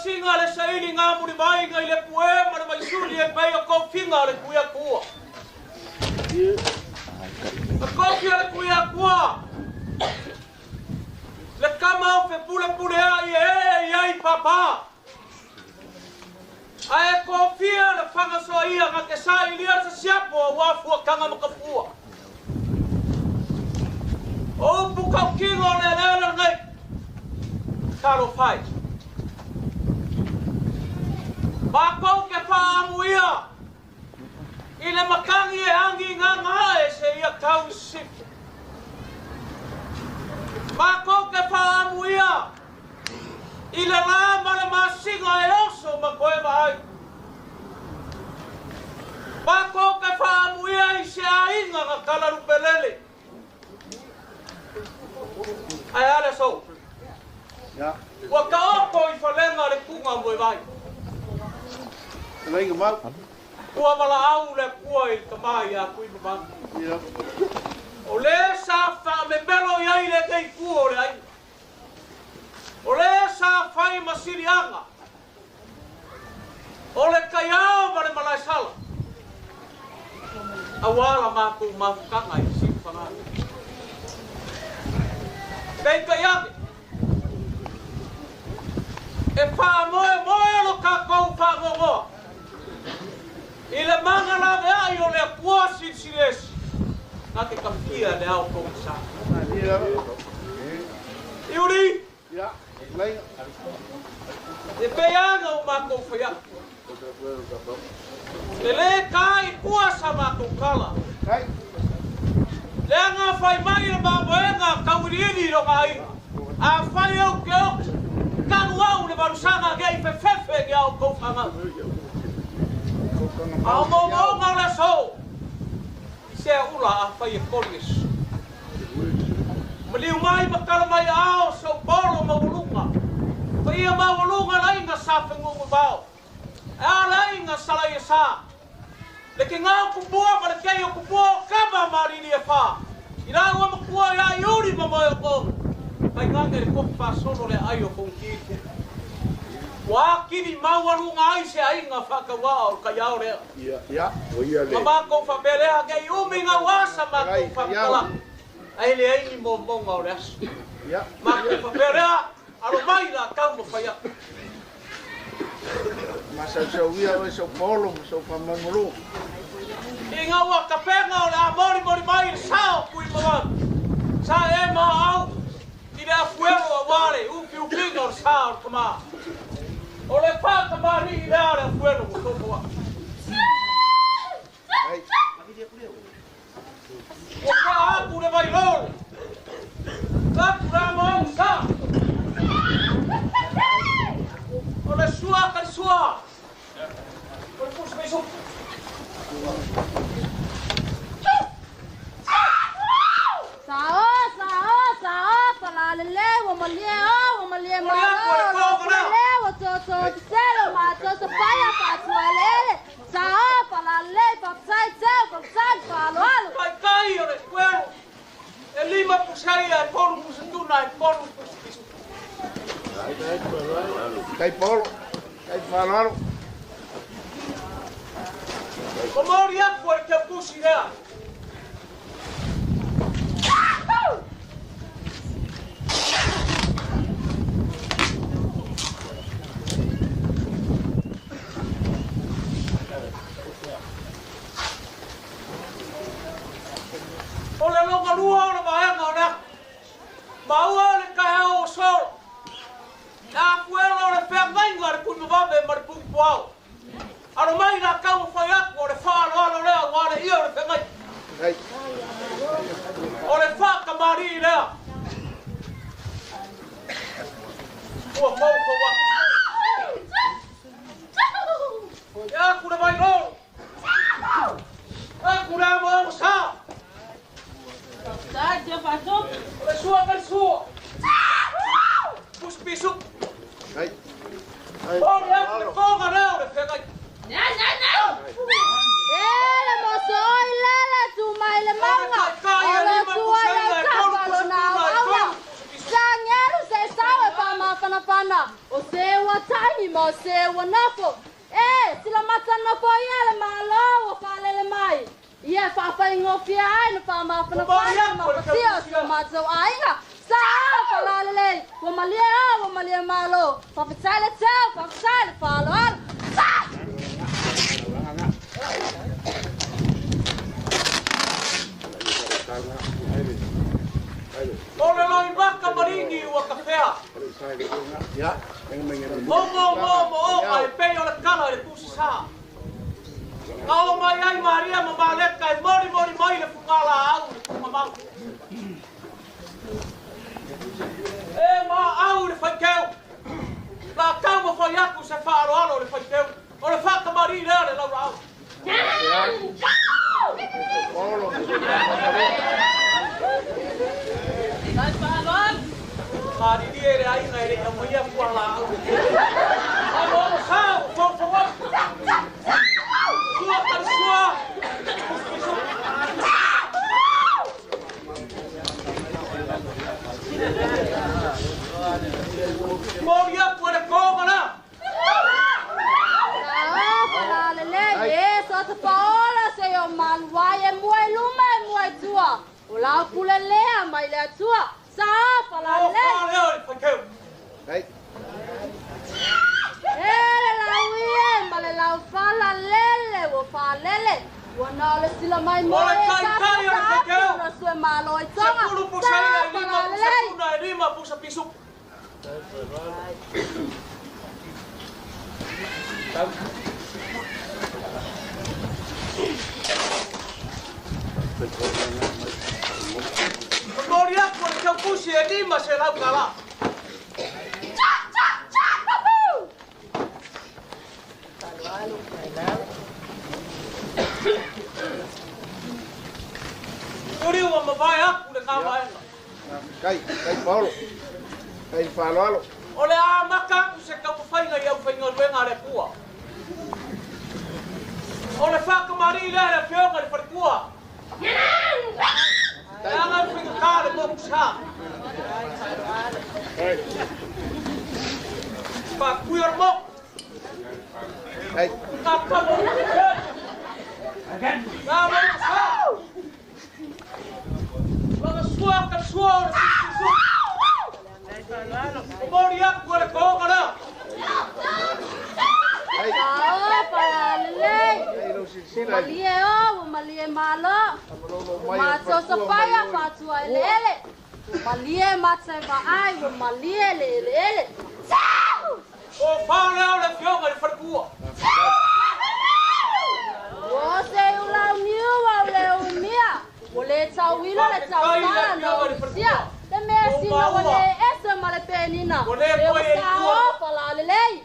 singa le saili ngā muri mai ngai le pue ma le maisuli e pai o kofinga le kuia kua. A kofia le kuia kua. Le kama o fe pule pule a i e i ai papa. A e kofia le whangasoa ia ngā te sa i lia sa siapo a wafua kanga makafua. O pukau kingo le lele ngai. Talo whai. Mākou ke whaamu ia. I le makangi e angi ngā ngā e se ia kau i sifu. Mākou ke whaamu ia. I le la ma le masinga e oso ma koe maai. Mākou ke whaamu ia i se ainga ngā kalarupelele. Ai ale so. Ua ka oko i whalenga le kunga mo e vai. Ua wala au le kua i tamai a kui mamanu. O le sa wha me melo i ai le kei kua o le ai. O le sa whai masirianga. O le kaiao ma le malaisala. A wala mākou mafukanga i siu whanga. Kei kai ake. E wha moe moe lo ka kou wha ngongoa. I le manga la vea i o le kua silsilesi. Nā te kafia le au kou sa. Iuri. E peanga o mākou whaia. Le le ka i kua sa mākou kala. Le anga whai mai le māmoenga kauiriiri ro ngai. A whai au ke o. Kanu au le marusanga ke i fefefe ke au kou whanga. A o mōmōnga o le so. I sea ula a whai e kories. Maliu mai makala mai ao sau polo mawalunga. Pa ia mawalunga lainga sa whengungu vao. A lainga salai e sa. Le ke ngau kupua ma le kei o kupua o kama mariri e wha. I rā ua makua i a iuri ma moe o kou. Kai ngange le kopa sono le ai o kongkiri. Wa kini mawalunga ai se ainga whakawā o kai ao lea. Ma mākou whapelea kei umi ngā wasa mākou whakala. Ai le ai ni mō monga o le aso. Mākou whapelea, aro mai la kau mo whai aku. Masau ia o sau polo, sau pamangolo. I ngā ua kapenga o le a mori mori mai le sao kui mawau. Sa e maa au, i le afuelo a wale, upi upinga o le sao o le kama. O le whaka mari i le a le afuelo o tō. O ka aku le vai lolo. Kaku rā mau sa. O le sua ka sua. O le pusa meiso. Sao, sao, sao, palalele, wa malie o, wa malie malo, wa wa to to tselo, ma to to paia pa tualele. Sao, palalele, pa tsai tseo, pa tsai palo alo. Kai kai o le kuero. E lima pusaia, e polu pusatuna, e polu pusapisu. Kai polo, kai palo. O maori aku e te pusi rea. O le longa lua o le vaenga o le aku. Maua le kaeo o solo. Le afuelo o le wheangainga le kuimavave ma le puipuao. Aro mai nā kau o whai aku o le whaaloalo lea ua le ia o le whengai. O le whakamari lea. Ua mau kau aku. E aku le vai lolo. Aku le amo amo sa. O le sua ka le sua. Puspisu. O le aku le konga lea o le whengai. Ele moso i lele tu mai le maunga. O le tua ia tapa lo na auna. Sangeru se sao e pa mafana ana o se ua taini ma o se ua nofo. E sila mata nofo ia le malo ua faalele mai. Ia faafaigofie ai na faamafanafana ma fatia o si o matou aiga. Sao falalelei, ua malie o ua malie malo. Faafetai le tau, faafetai le faaaloalo. Sa! O le loimaka maringi ua kafea. Momo mo mo o e pei o le kala i le pusasa. Ka o mai ai Maria ma Maleka e mori mori mai le fugala au le fungamau. E ma au le whaikeu. La tau ma whai aku se whaaloalo le whaikeu. O le whakamari lea le laura au. Mariri e le aina e le ia maia pua la au. A mo sao, fofo. Sua ka sua. Mori aku le konga la. Sao falalelei, e so te paola se o maluai e mua i luma e mua i tua. O lau pule lea mai le atua. Sao O falalelei. fa leo le whaikeu. E le lau ie ma le lau falalele ua faalele. Ua na o le sila mai O moe le e kai sa kai o le sa whaikeu. na sue malo i Se tonga. pulu pusa ia Sao e lima pusa falalelei. tuna e lima pusa pisu. Mori aku le tau pusi e lima se lau kala. Cha cha cha. Woohoo! Uri ua mawai aku le ngā waenga. Kai, kai Paolo. Kai faaaloalo. O le a maka aku se kaupawhainga i au whainga ruenga le pua. O le whakamari lea le whionga le wharekua. Le anga le whainga kā le moku sa. Whakui o le moku. Kai, Ngā kamo o le te. Ngā moku sa. Wanga sua ka sua o le sisi. O mori aku le konga lea. kai, Sao falalelei. kai lau Ua silasila i malie o, ua malie malo. malolo mai o Matou fatua sapaia mai oi. fatua eleele. Ua malie matai vaai, ua malie le eleele. Sao! O whāleo le whionga le wharekua. Ua se ulau niu au le umia. Ua le tauilo le tautala na usia. Le mea sina ua le ese ma le penina. Ua le E ua koe e sao tua. falalelei.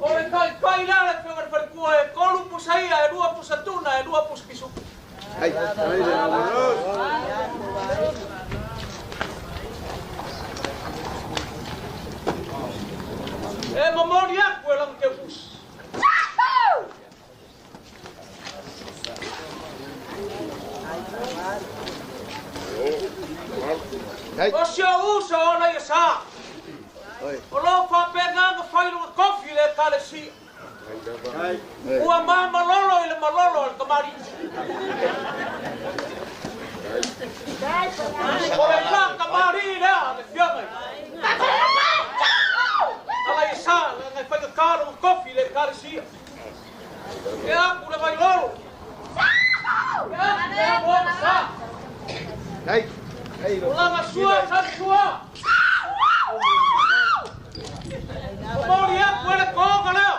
O le kai kai lea le whionga le wharekua e kolu pusa ia, e lua pusa tuna, e lua pusa pisu. Kai, E mamori aku e langa te pusi. kai. O si o usa o nei e sa. Oi. O lo whapenga nga whailunga kofi le kale si. Ai. Ua ma malolo i le malolo le kamari. O le ka kamari lea le whionga. Ala i sa, le ngai whainga kālunga kofi le kale si. E aku le vailolo. E aku le amoa sa. Kai, kai lau O langa sua, silasila i. sa sua. O mori aku e le konga lea.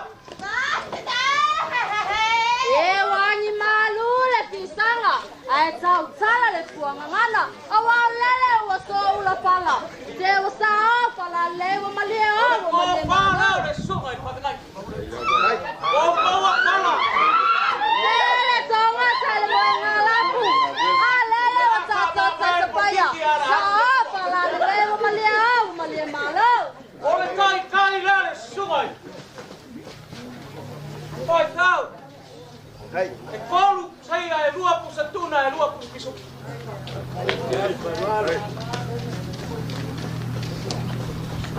E wangi malu le fisanga, ae tautala le fuagagana, auā lele ua soula fala. Se ua sao falalelei ua malie o ua O malie malo. whāleo le sunga i whakangai. Kai, O maua pala. Lele tonga sa le moega lapu. A lele ua tatou taisapaia. Sao falalelei ua malie o ua malie malo. O le kai kai lea le sunga i. Pai tau, kai. e kolu saia e lua pusa tuna e lua pusa pisu.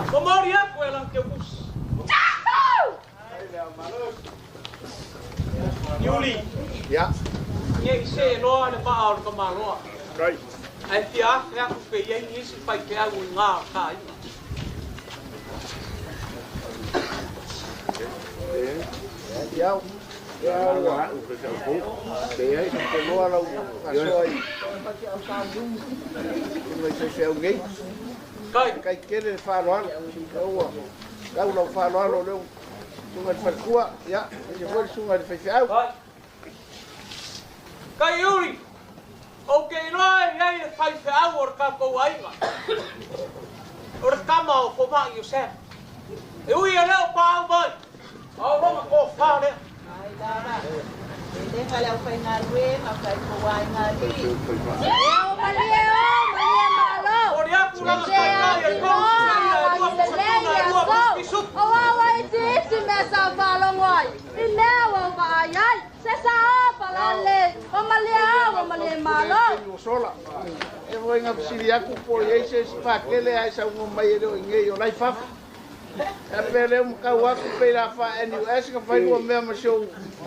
Momori aku e lang ke usi. Yuli. Ya. Ye se loa le pa o ka maloa. Kai. Ai fia fia ku pe ye ni si pai ke au ngā ka i. Ya. Ya wa u ke sa ko. Te ai te loa lau ka soa i. Mai se se au ngai. Kai kai kele whaloalo. Kaua. Kau lau whaloalo leo. Sunga le falekua. Ya. Se foi sunga le faifeau. Kai Yuli. O ke iloa e ai le faifeau o le kākou aiga. O le kama o fomai Iosef. E ui e leo paau mai. Au ronga ko whā lea. Ai lava. E le whale au whaingaluenga, whai kōwai ngā li. O malie o, malie malo. O le aku langa kai kai e kolu pusaia e lua pusatuna e lua puspisu. O awa iti iti mea sa whalongo ai. I mea wa vaai ai. Se sa o palale. O malie o, o malie malo. O sola. E voi ngā pisiri aku po i eise spakele ai sa ungo mai e leo i ngei o lai fafa. E pe leo mkau aku pe la fa NUS ka whai ua mea ma sio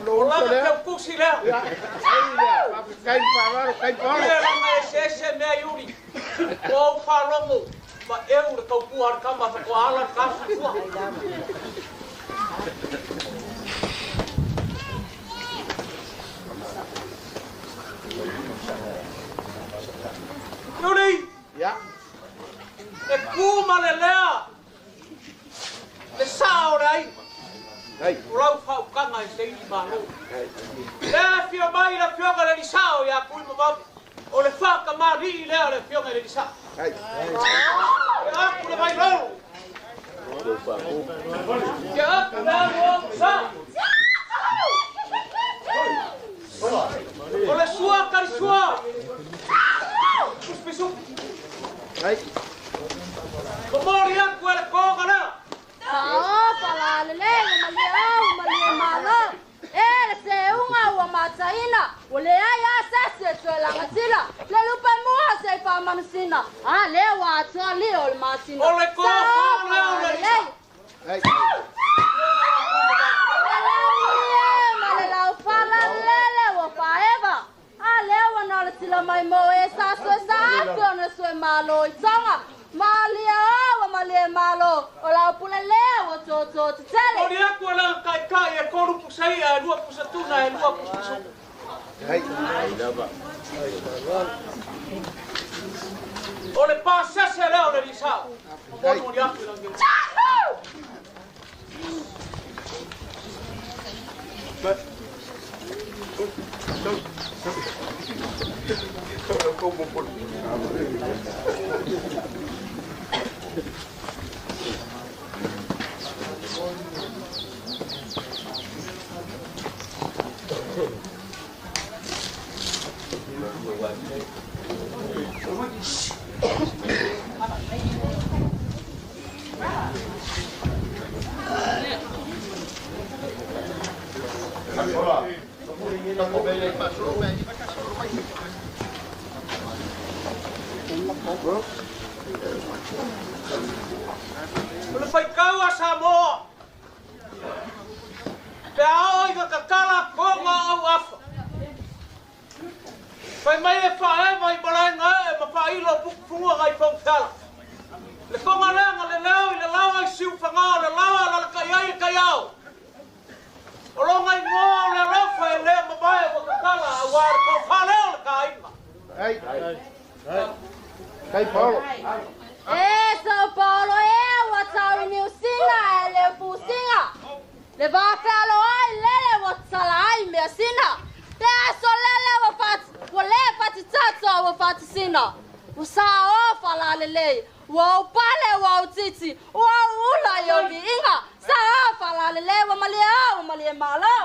lo O uso langa lea. teu kusi lea. Ya. Ei lea. Kai whaloalo, kai whaloalo. Ia langa e se se mea Yuli. O au whalongo. Ma eu le kaupua le kama whakoala le kāwhakua. Yuli! Ya. E kuma le lea. Le sao le ai. Hai. O lau whaukanga e se ili malo. Lea fia mai la fioga le lisao ia kui mamawi. O le whaka mari lea le fioga le lisao. Hai. E aku le vai lolo. Ke aku le alu au sa. O le sua kari sua. Puspisu. Hai. Momori aku e le konga lea. Sa o palalele, o malie o, malie malo. E le se unga ua mataina. O le ai a se se toe langatila. Le lupa mua se whamanusina. A le wa atua li o le masina. O le Sa koho o lea o le palalele. Hai. Mai mo e sa sue sa afi ona sue malo i tonga. Malia o, malie malo. O lau pule lea o tō tō te tele. O le aku e langa kai kai e kolu pusaia e lua pusatuna e lua puspisu. Hai. O le pāsese lea o le lisao. O le aku e langa. O le whaikau a Samoa. Pe ao i ka kakala konga au afa. Whai mai e whaewa i malaenga e ma whailo pukufunga ngai whongwhala. Le konga lea le leo i le lawa i siu whangao le lawa la le kai ai e kai au. O longa i ngoa o le alofa e lea mamae wa kakala a wā le kau whaleo le ka ainga. Hai. Kai Paolo. E São Paulo e ua tau i Niu Sina e le pusinga. Le vāwhealo ai lele wa tala ai mea sina. Te aso lele wa fati, wa le fati tato wa fati sina. Wa sa o whalalele, wa upale wa utiti, wa ula i o viinga. Sa o whalalele wa malie o, wa malie malo.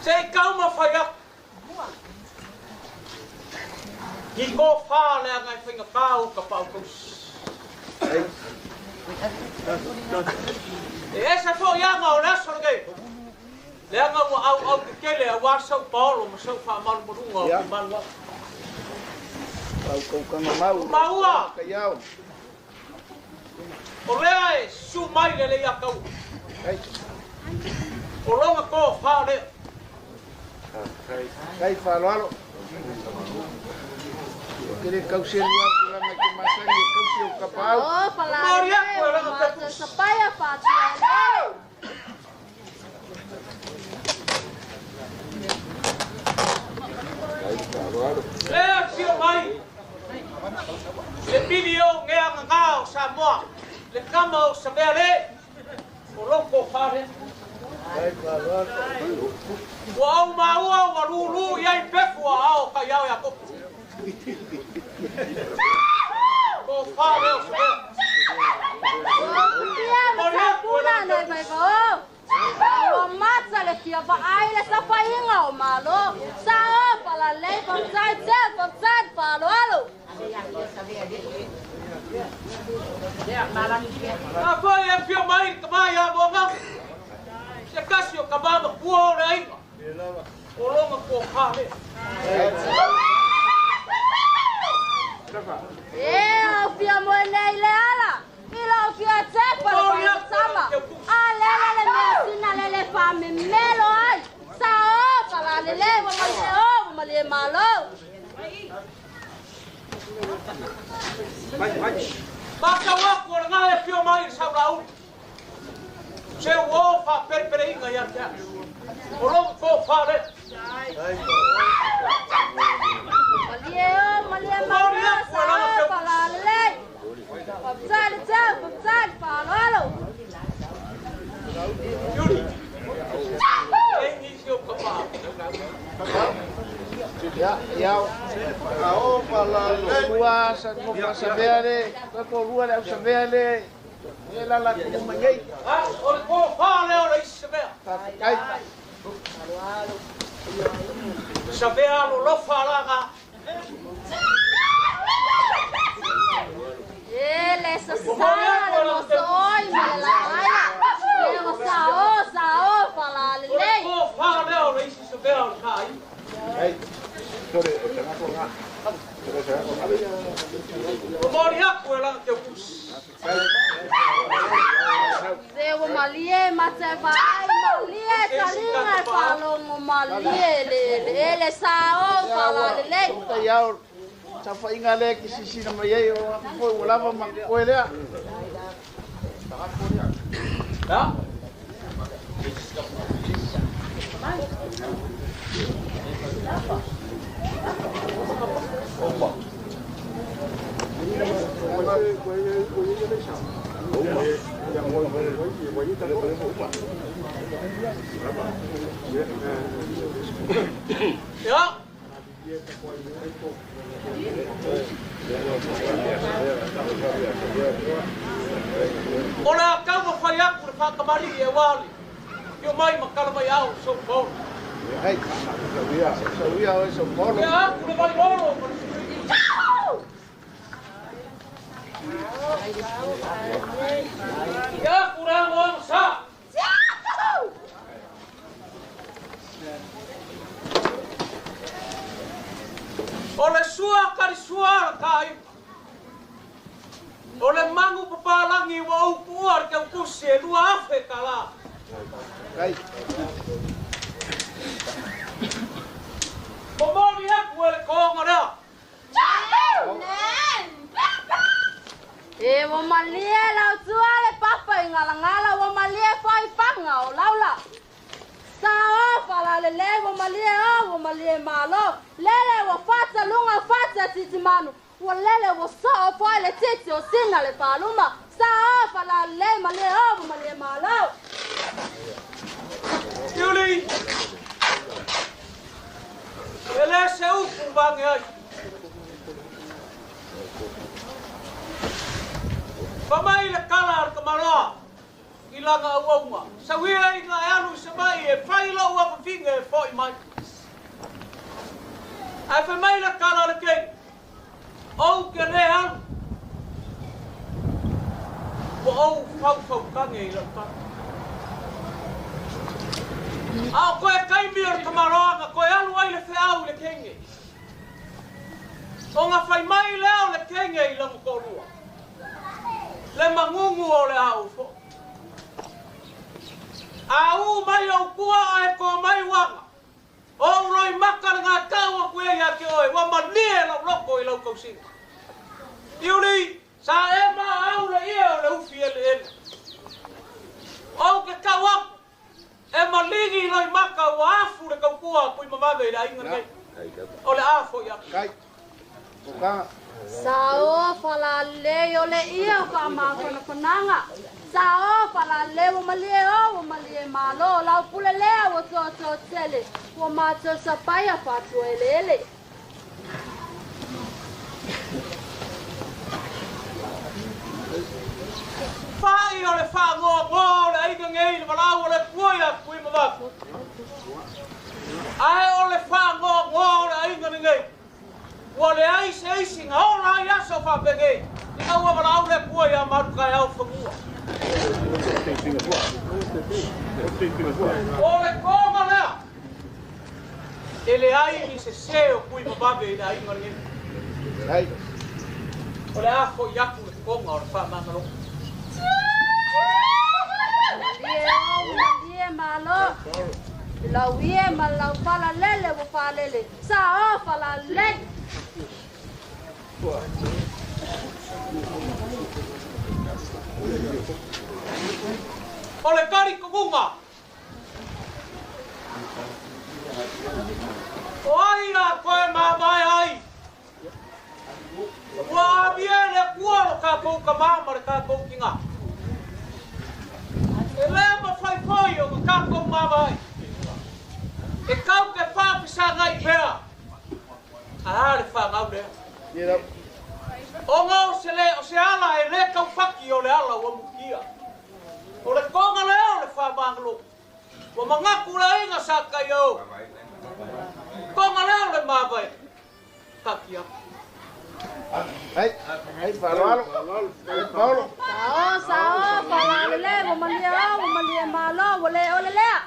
Se i kau ma whai aku. Ni ko wha le anga i whainga kāu ka pau kausi. E esa fo ianga o le aso le le anga ua au au ke kele a wā sau paolo ma sau wha malu marunga o ke malu au. Au kaukanga mau. Maua. Ka iau. O lea e su mai le lea kau. O longa ko wha lea. Kai whaloalo. Kere kausi rua pulanga ke masangi kausi o kapau. O palalele ua mato sapaia faatuaelele. Lea fio mai. Le pili o ngea ngā o Samoa. Le kama o Samea le. O loko wha lea. Ua au maua ua lulu iai pefu a ao ka iau ia kopu. Ko wha leo Samea. Ua pia ma sapuna nei vai vao. Ua mata le fia vaai le sapainga o malo. Sa o palalei papatai te papatai faaaloalo. A foi e fio mai ka mai a moga. Se kasi o ka mama pua o le aiga. O longa ko wha lea. E au fia moe nei le ala. I lau fia tepa le vae sama. A lele le mea sina lele wha me melo ai. Sa o palalele ua malie o ua malie malo. Mākau aku o le ngā e fio mai i sau lau. Se o wha perepere inga ia te au. O longa ko wha lea. Malie o malie malo. Sa o palalele. Papatai le tau papatai le faaaloalo. Yuri. E nisi o ka pā. Ya, iau. Lua sa ko pa sabea le, ko lua le au sabea le. E la la ko mai. Ha, o le ko wha lea o le isi sabea. Kai. Sabea lo lofa laga. E le sasala le moso oi ma le laia. Le o sa o O le palalele. ko wha lea o le isi sabea o le kai. Ai. Sore, o te ngako ngā. Sore, te ngako ngā. O mori aku e langa te upusi. Se ua malie ma te vaai malie talinga e faalogo malie le ele ele sa o palalele. O te iau. Sa whainga le ki sisina mai ei o ngako ua lava ma koe lea. Ya. Ya. O le akau ma whai aku le whakamari e wali. Kio mai makala mai au sau polo. Hei. Sauia o sau polo. Ia aku le mai lolo ma le sui. Ia aku le amo amo sa. O le sua kari sua la ka ipa. O le mangu papalangi ua upua le taukusi e lua afe ka la. Kai. Momori aku e le koonga lea. E ua malie lau tua le papa i ngalangala ua malie fai fanga o laula. Sa o palalele ua malie o ua malie malo. Lele ua fata lunga fata titimanu. Ua lele ua soo foi le titi o sina le paluma. Sa o palalele malie o ua malie malo. Yuli. E le se upu vange ai. Famai le kala ar ka maloa. I langa auaunga. Sauia i ngā alu se mai e whai lau a whawhinga e whoi mai. Ai whai mai le kala le kei. Ou ke le alu. Ua ou faufaukage i lau tala. A o koe taimi o le tamaloaga koe alu ai le feau i le kege. O nga fai mai lea o le kege i lona toalua. Le magugu o le a ou foʻi. A ū mai ou tua ae to mai uaga. O ou loimaka le gatau atu ai ia te oe, ua malie lou loto i lau tausiga. Iuli, sa e maau le ie o le ufi eleele. Ou te tau atu, e maligi i loimaka ua afu le tautua a Tuimavave i le aiga lenei. O le a foi atu. Sao falalei o le ia o faamafanafanaga. Sao falalei ua malie o ua malie malo. Lau pule lea ua toatoa tele. Ua matou sapaia faatuaeleele. Fa'i o le faagoagoa o le aiga nei i le valaau a le Atua ia Tuimavave. Ae o le faagoagoa o le aiga lenei, ua leai se isi na ola ai aso faapenei ina ua valaau le Atua ia Malutaeao fanua. O le toga lea, e leai ni sesē o Tuimavave i le aiga lenei. O le a fo'i atu le toga o le faamagaloga. Malie o, malie malo. Lau ie ma lau falalele ua falele. Sao falalei. O le talitonuga, o ai la toe mavae ai? Ua amia e le Atua lo tatou tamā ma le tatou tinā. E le mafai foi ona tatou mavae. E tau te faafesagai pea. Ae a le fanau lea? Ona o se le, o se ala e le taufaki o le ala ua mutia. O le toga lea o le faamagalo. Ua manatu le aiga sa Taiao. Toga lea o le mavae. Taki atu. Sao, sao, falalele, ua malie o, ua malie malo, ua le ole lea.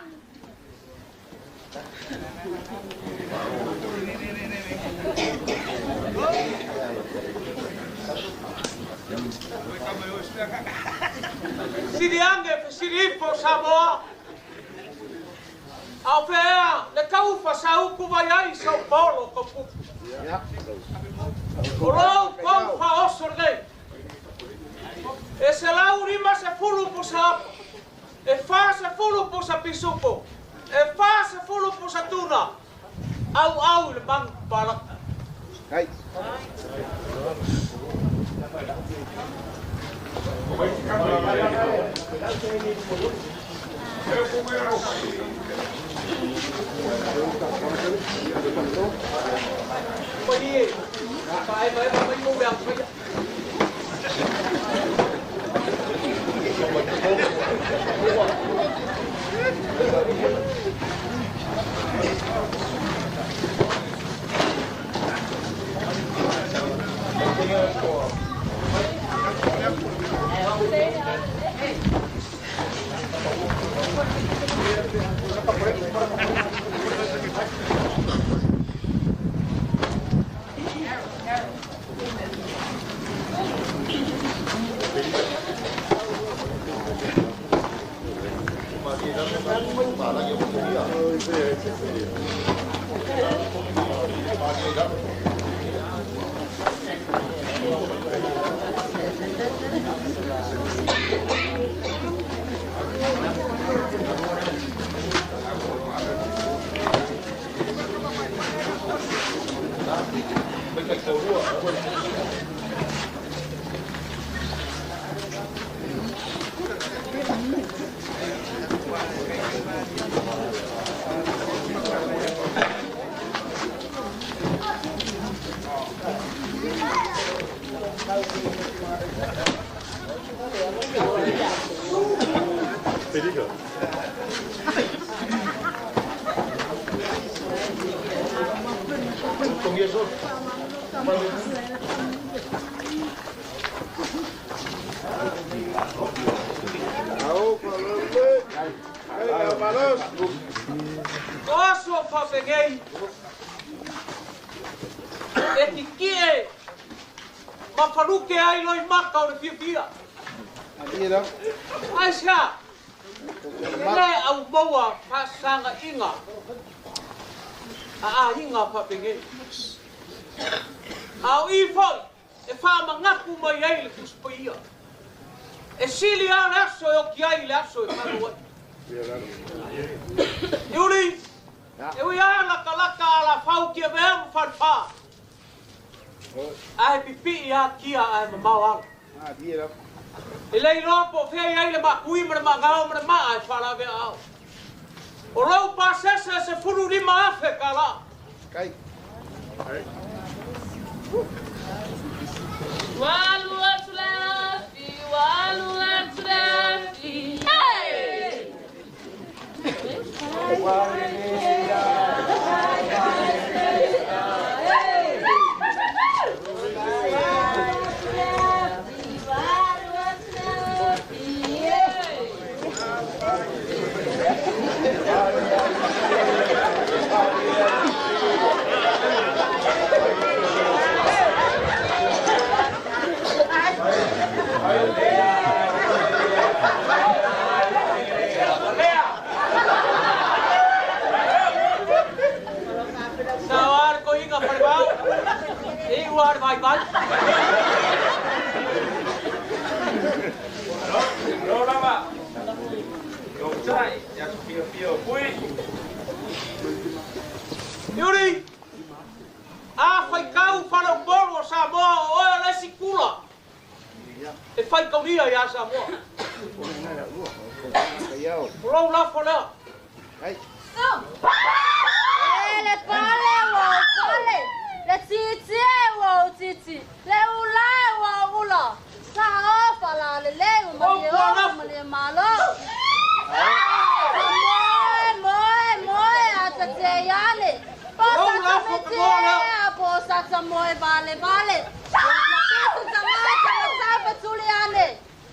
Sili age fesili ifo Samoa. A o fea ea le taufa sa upu mai ai São Paulo tau pupu. O lou tou faaoso lenei. E 150 pusa apo, e 40 pusa pisupo, e 40 pusa tuna, auau i le manu palaka. Paie, faaevaeva mai mou le afaia. O aso fa'apegei e kiki'e ma faluke ai loi maka o le fiafia. Ai sea, le au maua fa'asaga'iga a aiga fa'apegei. A o i fo'i e fa'amagaku mai ai le tusipaia. E sili a le aso e oki ai le aso e fa'anau ai. Iuli, e ui a lakalaka a la fau kia mea ma falefā. Ae pipi'i a kia ae mamao ala. E le iloa po o fea i ai le maakui ma le maagao ma le maa e faalavea ao. O lou pasese e 15,000 kālā. Walu atulafi, walu atulafi. Hey! Vai vai. Yuri, a whaikau whanau poro o Samoa o oe le sikula. E whaikauria ia Samoa. O lau lafo lea. E le pale ua o pale, le titi e ua o titi, le ula e ua o ula. Sa o fala le le o malie o malie malo. Moe, moe, moe, a te te iale. Posa ta me te a posa ta moe vale vale. Pitu ta mata ma taupa tuli ane.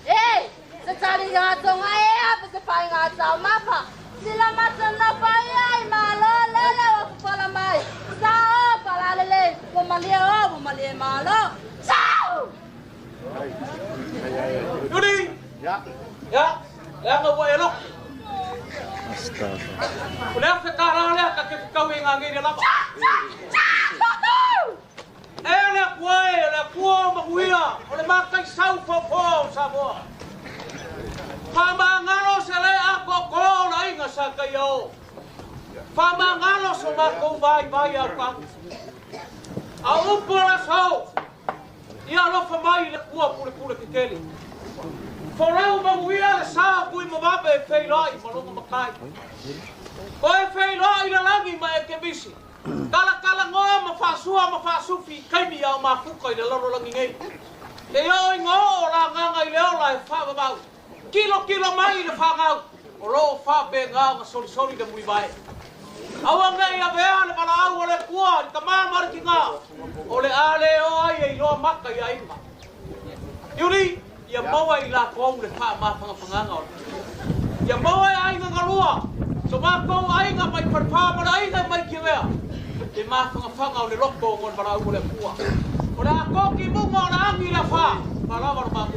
E, se tali ngā tonga e a pe se pai ngā tau mapa. Sila mata na pai ai malo lele o kupala mai. Sa o pala lele, o malie o, o malie malo. Sao! Yuri! Ya, leanga ua e loko. O lea whekara lea ka ke whakau e ngā ngeire lava. E lea kua e, lea kua o mahuia, o le mākai sau fōfō o Samoa. Whamangalo se le a koko o la inga sa kai o. Whamangalo so mākou vai vai au kangu. A upo la sau, ia alofa mai le kua pule pule ke kele. Folau mahuia le sa kui mawape e wheirai ma longa makai. Ko e wheirai le langi ma e kemisi. Kala kala ngoa ma whaasua ma whaasufi kaimi au mafuka i le lalo langi ngei. Te o i ngō o la nganga i le ola e whaawawau. Kilo kilo mai le whangau. O loo whaape ngā nga solisoli le mui vai. Aua ngei a vea le wala au o le kua i ka māmari ki ngā. O le ale o ai e iloa maka i a inga. Yuri, ia maua i la kou le wha mawhangawhanganga o le. Ia maua e ainga ngalua. So mākou ainga mai parpā mara ainga mai ki mea. Te mawhangawhanga o le loko o ngone wala au o le kua. O le a koki munga o le angi la wha. Whalawa ro mākou.